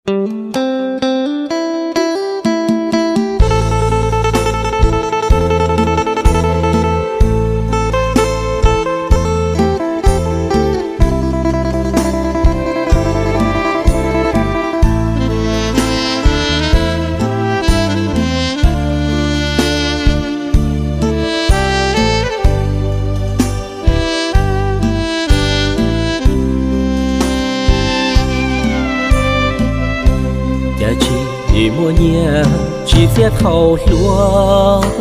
Cas tsis muaj nyiaj tsis txiaj thaum hluas,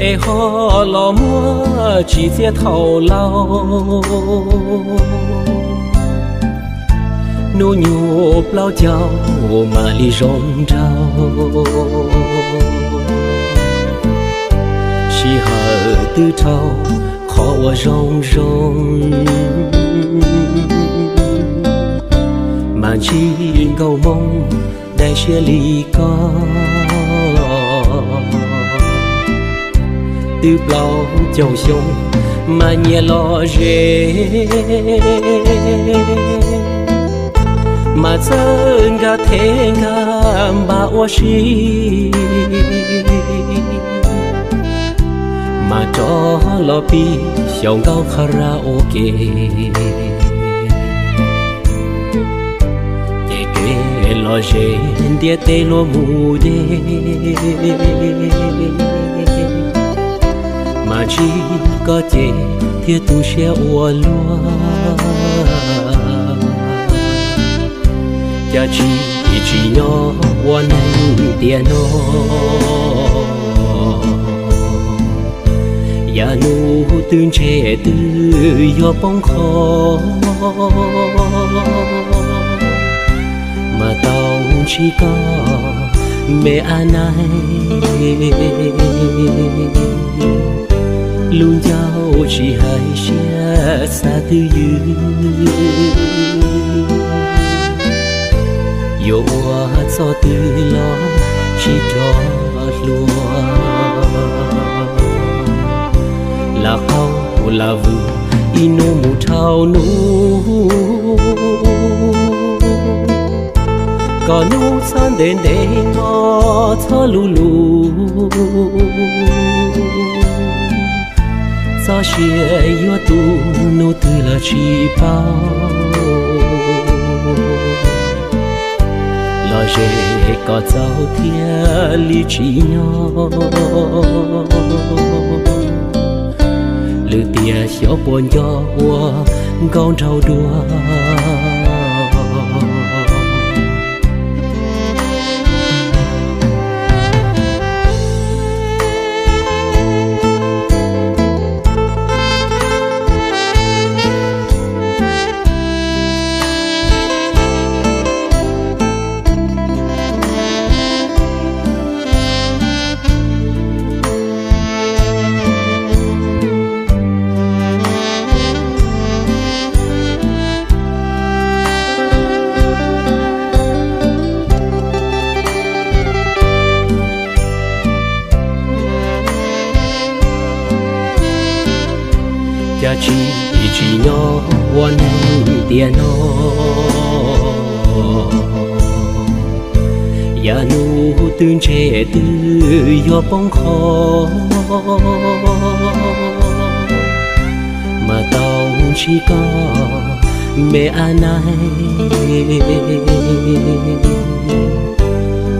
es ho los muaj tsis txiaj thaum laus. Hnub nyoog plaub caug mam li zoo nraug, sij hawm twb dhau qhov uas zoo zoo, mas ntsib nkauj Hmoob dai siab li koj. Twb plaub caug xyoo mas nyias lom zem, mas txawj nkag thev nkag npam ua si, mas rov los pib xyaum nkauj karaoke. Ces kev lom zem ntiaj teb luag mus deb, mas ntsib koj ces thiaj tu siab ua luaj. Cas tsis tsim nyog ua neeg tiam no, yav nus twb ntse twb yuav poob qho, mas tau ntsib koj me ab naig, lub ncauj tsis hais siab xav twj ywm, yuav ua txoj twg los tsis rov hluas. Lam qaug lam vwm ib hnub mus dhau hnub, kom hnub txhob ntev ntev hmo txhob luv luv, txoj sia yuav tu hnub twg los tsis paub. Lom zem kom txaus thiaj li tsim nyog, lwm tiam xyov puas nco ua nkauj nraug dua. Cas tsis tsim nyog ua neeg tiam no, yav nus twb ntse twb yuav poob qho, mas tau ntsib koj me ab naig,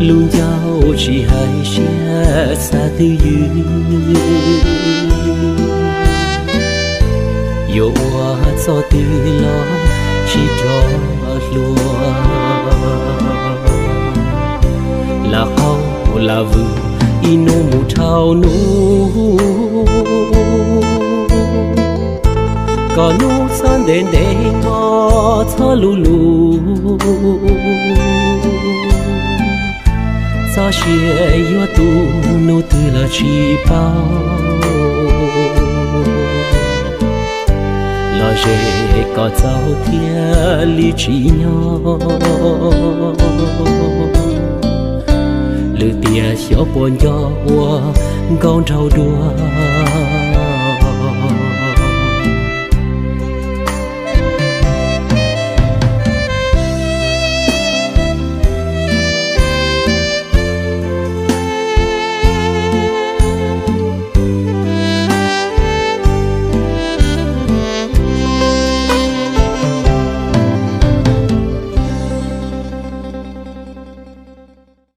lub ncauj tsis hais siab xav twj ywm, yuav ua txoj twg los tsis rov hluas. Lam qaug lam vwm ib hnub mus dhau hnub, kom hnub txhob ntev ntev hmo txhob luv luv, txoj sia yuav tu hnub twg los tsis paub. Lom zem kom txaus thiaj li tsim nyog, lwm tiam xyov puas nco ua nkauj nraug dua.